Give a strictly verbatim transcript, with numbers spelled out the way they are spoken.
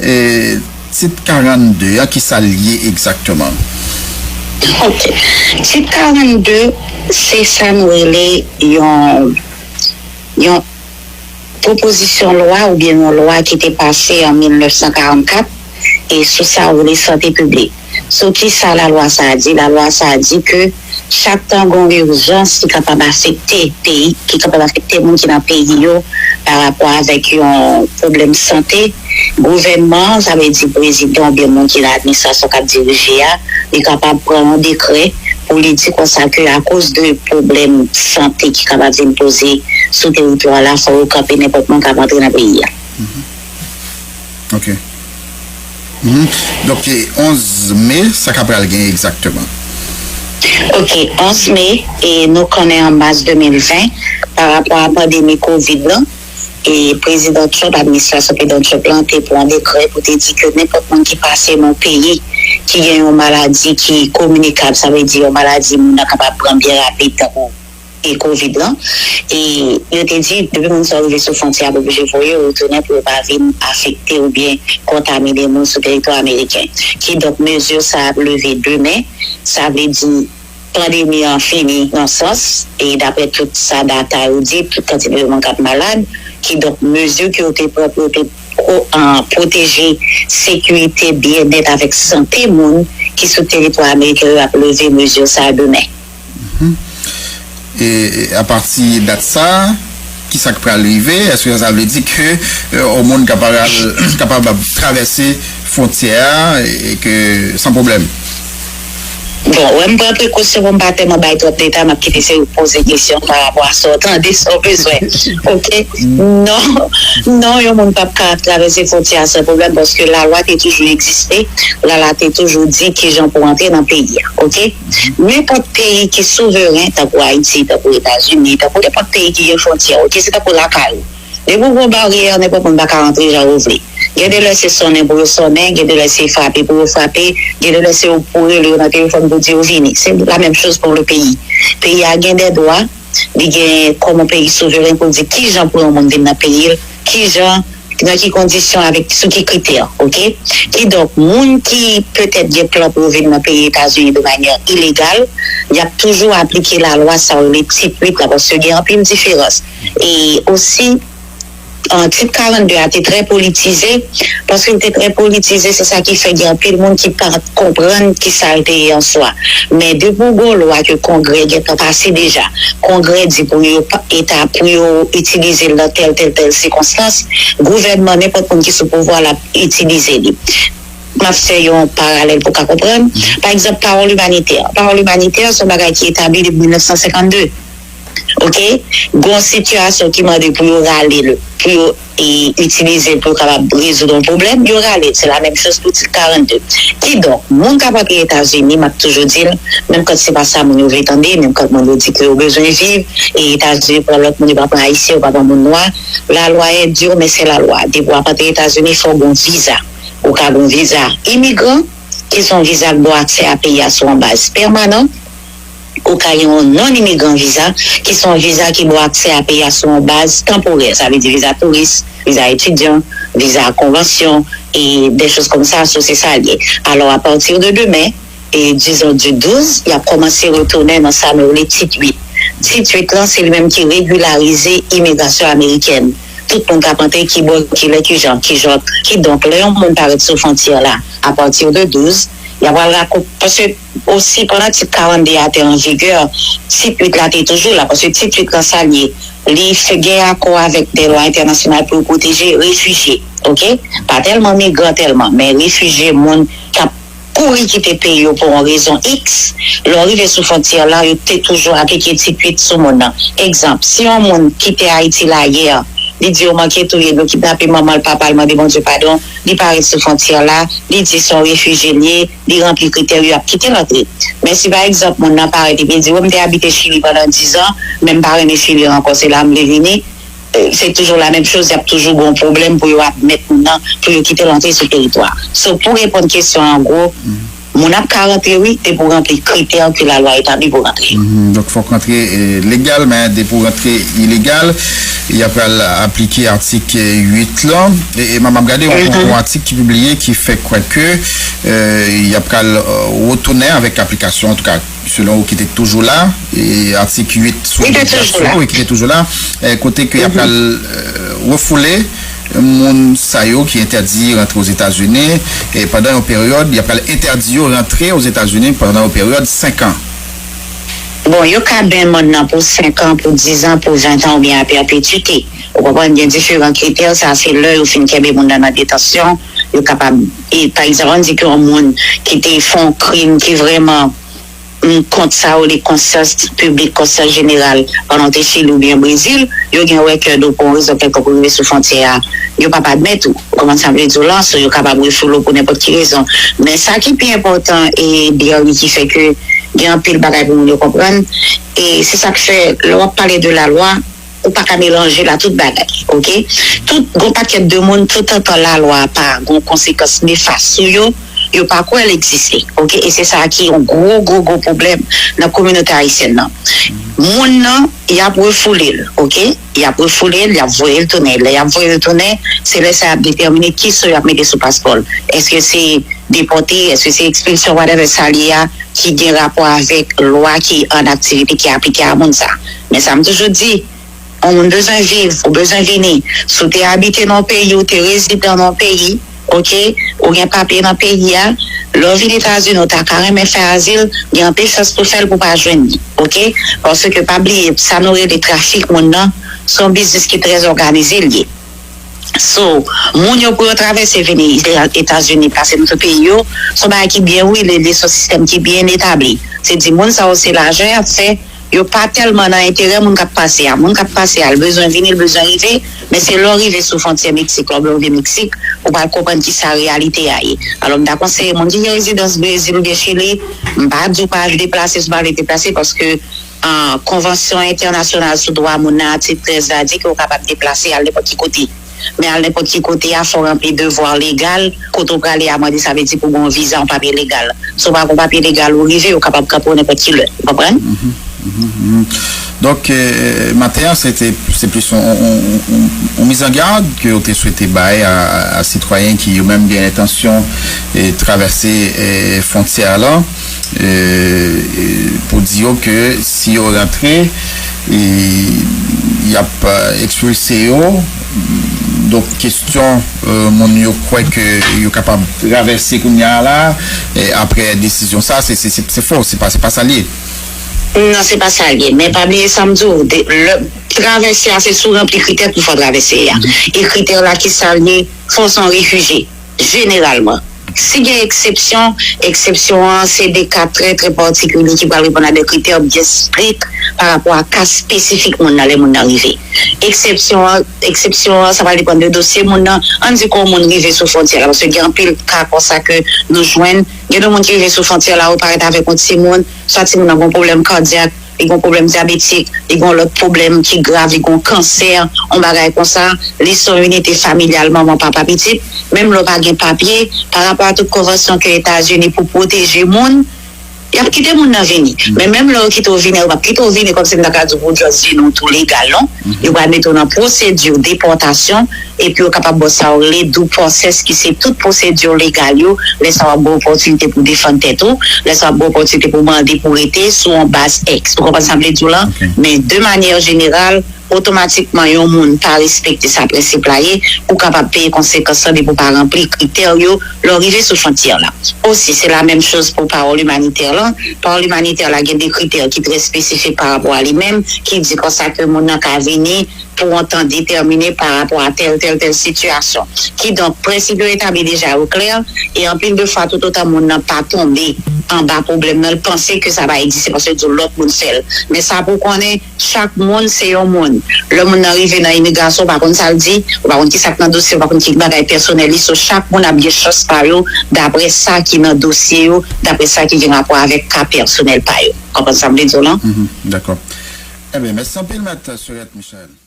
E, tit karannde a, ki sa l ye egzakteman? Ok. Tit karannde, se sa nou rele yon, yon pwopozisyon lwa oubyen yon lwa ki te pase an mil nèf san karannkat, e sou sa yo rele sante piblik. Sou ki sa lalwa sa a di? Lalwa sa a di ke chak tan gen yon ijans ki kapab afekte peyi, ki kapab afekte moun ki nan peyi yo pa rapò avèk yon pwoblèm sante, gouvènman, sa vle di prezidan oubyen moun ki nan administrasyon k ap dirije a, li kapab pran yon dekrè pou li di konsa ke akoz de pwoblèm sante ki kapab vin poze sou teritwa la, fò yo kanpe nenpòt moun k ap antre nan peyi a. Ok. Mhm. Donk, e, onz me, sa k ap pral gen egzakteman? Ok, onz me, e nou konnen an mas de mil ven, pa rapò a pandemi kovid lan, e prezidan Trump, administrasyon prezidan Trump lan, te pran dekrè pou te di ke nenpòt moun ki pase nan peyi ki gen yon maladi ki kominikab, sa vle di yon maladi moun nan kapab pran byen rapid, tankou e kovid lan. E yo te di, depi moun sa yo rive sou fwontyè a, yo oblije voye yo retounen pou yo pa vin afekte oubyen kontamine moun sou teritwa ameriken. Kidonk, mezi sa ap leve demen, sa vle di pandemi an fini nan sans, e daprè tout sa data yo di, tout kantite moun k ap malad, kidonk mezi ke yo te pran pou yo te pwo- an, pwoteje sekirite, byennèt avèk sante moun ki sou teritwa ameriken yo ap leve mezi sa a demen. E, e apati dat sa, ki sa k pral rive? Èske sa vle di ke, e, yon moun kapab, kapab ap travèse fwontyè a e ke san pwoblèm? Bon, wè, m pran prekosyon pou m pa tèlman bay twòp detay, m ap kite se ou k poze kesyon pa rapò a sa w tande, sa w bezwen. Ok? Non, non, yon moun p ap ka travèse fwontyè a san pwoblèm, paske lalwa te toujou egziste, lalwa te toujou di kijan pou antre nan peyi a. Ok? Nenpòt peyi ki souveren, tankou Ayiti, tankou Etazini, tankou nenpòt peyi ki gen fwontyè, ok, se tankou lakay ou. Depi w gen yon baryè, nenpòt moun pa ka rantre jan yo vle. Gen de lè se sonnen pou yo sonnen, gen de lè se frape pou yo frape, gen de lè se ou pou rele yo nan telefòn pou di yo vini. Se la menm choz pou le peyi. Peyi a gen de dwa, li gen kòm yon peyi souveren pou l di kijan pou yon moun vin nan peyi l, kijan, nan ki kondisyon, avèk sou ki kritè, ok? Kidonk, moun ki petèt gen plan pou yo vin nan peyi Etazini de manyè ilegal, y ap toujou aplike lalwa sa yo rele Tit uit la, paske gen anpil diferans. E osi, an, Tit karannde a te trè politize, paske l te trè politize, se sa ki fè gen anpil moun ki pa konprann ki sa l te ye an swa. Men depi w gen yon lwa ke Kongrè gentan pase deja, Kongrè di pou yo pa- eta pou yo itilize l nan tèl, tèl, tèl sikonstans, gouvènman, nenpòt moun ki sou pouvwa l ap itilize li. M ap fè yon paralèl pou w ka konprann. Pa egzanp, pawòl imanitè. Pawòl imanitè se yon bagay ki etabli depi mil nèf san senkannde. Ok? Gen yon sitiyasyon ki mande pou yo rale l, pou yo, e, itilize l pou yo kapab rezoud yon pwoblèm, yo rale l. Se la menm choz pou Tit karannde. Kidonk, moun k ap antre Etazini, m ap toujou di l, menm kan se pa sa moun yo vle tande, menm kan moun yo di ke yo bezwen viv, e Etazini pran lòt moun, yo pa pran Ayisyen, yo pa pran moun nwa. La loi est dure, mais c'est la loi. Depi w ap antre Etazini, fò w gen yon viza. Ou ka gen yon viza imigran, ki se yon viza k ba w aksè a peyi a sou yon baz pèmanan. Ou ka gen yon non-imigran viza, ki se yon viza ki ba w aksè a peyi a sou yon baz tanporè, sa vle di viza touris, viza etidyan, viza konvansyon, e de choz kòm sa, so se sa l ye. Alò, apati de demen, e dizon di douz, y ap kòmanse retounen nan sa nou rele Tit uit. Tit uit lan, se li menm ki regilarize imigrasyon amerikèn. Tout moun k ap antre, ki bò, ki lè, ki jan, ki jan. Kidonk, lè yon moun parèt sou fwontyè la, apati de douz, y ap al rakont, paske osi, pandan Tit karannde a te an vigè, Tit uit la te toujou la, paske Tit uit lan sa l ye, li fè gen akò avèk de lwa entènasyonal pou yo pwoteje refijye, ok? Pa tèlman migran tèlman, men refijye, moun k ap kouri kite peyi yo pou yon rezon iks, lè w rive sou fwontyè la, yo te toujou aplike Tit uit sou moun nan. Egzanp, si yon moun kite Ayiti la yè, li di yo manke touye l, yo kidnape manman l, papa l, mande Bondye padon, li parèt sou fwontyè la, li di se yon refijye l ye, li ranpli kritè yo, y ap kite l antre. Men si pa egzanp moun nan parèt epi l di, wi, m te abite Chili pandan diz an, men m pa renmen Chili ankò, se la m vle vini, e, se toujou la menm choz, y ap toujou gen yon pwoblèm pou yo admèt moun nan, pou yo kite l antre sou teritwa. So, pou reponn kesyon an, an gwo, Moun ap ka rantre, wi, depi w ranpli kritè ke lalwa etabli pou rantre. Mhm. Donk, fòk rantre, eh, legal, men depi w rantre ilegal, y ap pral aplike atik, eh, uit lan. E, e m ap gade yon, yon, yon atik ki pibliye ki fè kwè ke, eh, y ap pral, eh, retounen avèk aplikasyon, antouka, selon ou ki te toujou la, e atik uit sou imigrasyon, wi, ki te toujou la, eh, kote ke y ap pral, eh, refoule moun sa yo ki entèdi rantre Ozetazini, e pandan yon peryòd, y ap pral entèdi yo rantre Ozetazini pandan yon peryòd senk an. Bon, yo ka bay amann nan pou senk an, pou diz an, pou ven an oubyen a pèpetwite. Ou konprann, gen diferan kritè, sa se lè yo fin kenbe moun nan nan detansyon, yo kapab, e, pa egzanp, ann di ke yon moun ki te fè yon krim ki vrèman, mm, kont sa yo rele konsyans piblik, konsyans jeneral, pandan w te Chili oubyen Brezil, yo gen wè ke w pou yon rezon kèlkonk ou rive sou fwontyè a, yo p ap admèt ou. Ou konprann sa m vle di w la? So, yo kapab refoule w pou nenpòt ki rezon. Men sa ki pi enpòtan, e, Berry, ki fè ke gen anpil bagay pou moun yo konprann, e se sa k fè, lè w ap pale de lalwa, ou pa ka melanje la tout bagay, oke? Tout, gon pakèt de moun, toutotan lalwa pa gon konsekans nefas sou yo, yo pa kwè l egziste, oke? E se sa ki yon gwo, gwo, gwo pwoblèm nan kominote ayisyèn nan. Moun nan, y ap refoule l, oke? Y ap refoule l, y ap voye l tounen. Lè y ap voye l tounen, se lè sa y ap detèmine kisa y ap mete sou paspò l. Èske se depòte, èske se ekspilsyon, whatever sa l ye a, ki gen rapò avèk lwa ki an aktivite, ki aplike a moun sa. Men sa m toujou di, yon moun bezwen viv, ou bezwen vini. Si w te abite nan yon peyi, ou te rezidan nan yon peyi, oke, ou gen papye nan peyi a, lè w vin Etazini, ou ta ka renmen fè azil, gen anpil chans pou w fè l pou w pa jwenn li, oke? Paske pa bliye, sa nou rele trafik moun nan, se yon biznis ki trè òganize l ye. So, moun yo pou yo travèse vini Etazini, pase nan tout peyi yo, se yon bagay ki byen wile, li se yon sistèm ki byen etabli. Se di moun sa yo se lajan y ap fè, yo pa tèlman nan enterè moun k ap pase a. Moun k ap pase a, l bezwen vini, l bezwen rive, men se lè w rive sou fwontyè Meksik, lè w rive Meksik, ou pral konprann kisa reyalite a ye. Alò, m ta konseye moun ki gen rezidans Brezil oubyen Chili, m pa di w pa al deplase si w pa vle deplase, paske, ah, konvansyon entènasyonal sou dwa moun nan, atik trèz la, di ke w kapab deplase al nenpòt ki kote. Men al nenpòt ki kote a, fò w ranpli devwa legal. Kote w prale a, mande, sa vle di pou w gen yon viza, yon papye legal. Si w pa gen yon papye legal, ou rive, yo kapab kanpe w nenpòt ki lè. Ou konprann? Mhm, mhm, mhm. Donk, eh, maten an, se te, se plis yon, yon, yon, yon, yon mizangad ke w te swete bay a, a, a sitwayen ki yo menm gen entansyon, eh, travèse, eh, fwontyè a la, eh, eh, pou di yo ke si yo rantre, eh, y ap, eh, ekspilse yo. Donk, kesyon, eh, moun yo kwè ke yo kapab travèse kounye a la, eh, apre desizyon sa, se, se, se, se fo, se pa, se pa sa l ye. Non, se pa sa l ye. Men pa bliye sa m di w, de, lè, travèse a, se si w ranpli kritè pou fè w travèse a. E kritè la, ki sa l ye? Fò w se yon refijye, jeneralman. Si gen eksepsyon, eksepsyon an, se de ka trè, trè patikilye ki pral reponn a de kritè byen strik pa rapò a ka espesifik moun nan, lè moun nan rive. Eksepsyon an, eksepsyon an, sa va depann de dosye moun nan. Ann di ke yon moun rive sou fwontyè la, paske gen anpil ka konsa ke nou jwenn. Gen de moun ki rive sou fwontyè la, yo parèt avèk yon timoun, swa timoun nan gen yon pwoblèm kadyak, li gen yon pwoblèm dyabetik, li gen yon lòt pwoblèm ki grav, li gen yon kansè, yon bagay konsa, li se yon inite familyal, manman, papa, pitit, menm lè w pa gen papye, pa rapò a tout konvansyon ke Etazini pou pwoteje moun, y ap kite moun nan vini. Men menm lè yo kite w vini, yo p ap kite w vini kòmsi m ta ka di w pou w just vini, w tou legal, non. Yo pral mete w nan pwosedi depòtasyon, epi yo kapab ba w sa yo rele due process, ki se tout pwosedi legal yo. Lè sa a, w ap gen opòtinite pou w defann tèt ou. Lè sa a, w ap gen opòtinite pou w mande pou w rete sou yon baz X. Ou konprann sa m vle di w la? Men de manyè jeneral, otomatikman yon moun pa respekte sa prensip la ye, ou kapab peye konsekans lan depi w pa ranpli kritè yo lè w rive sou fwontyè la. Osi, se la menm choz pou pawòl imanitè lan. Pawòl imanitè la gen de kritè ki trè espesifik pa rapò a li menm, ki di konsa ke moun nan ka vini pou yon tan detèmine pa rapò a tèl, tèl, tèl sitiyasyon. Kidonk, prensip yo etabli deja yo klè, e anpil de fwa, toutotan moun nan pa tonbe anba pwoblèm nan, l panse ke sa pa egziste paske l di w lòt moun fè l. Men sa pou w konnen, chak moun se yon moun. Lè moun nan rive nan imigrasyon, ou pa konn sa l di, ou pa konn ki sa k nan dosye, ou pa konn ki bagay pèsonèl li. So, chak moun ap gen chans pa yo, daprè sa ki nan dosye yo, daprè sa ki gen rapò avèk ka pèsonèl pa yo. Konprann sa m vle di w lan? Mhm, dakò. Ebyen, mèsi anpil, Mèt Surette Michel.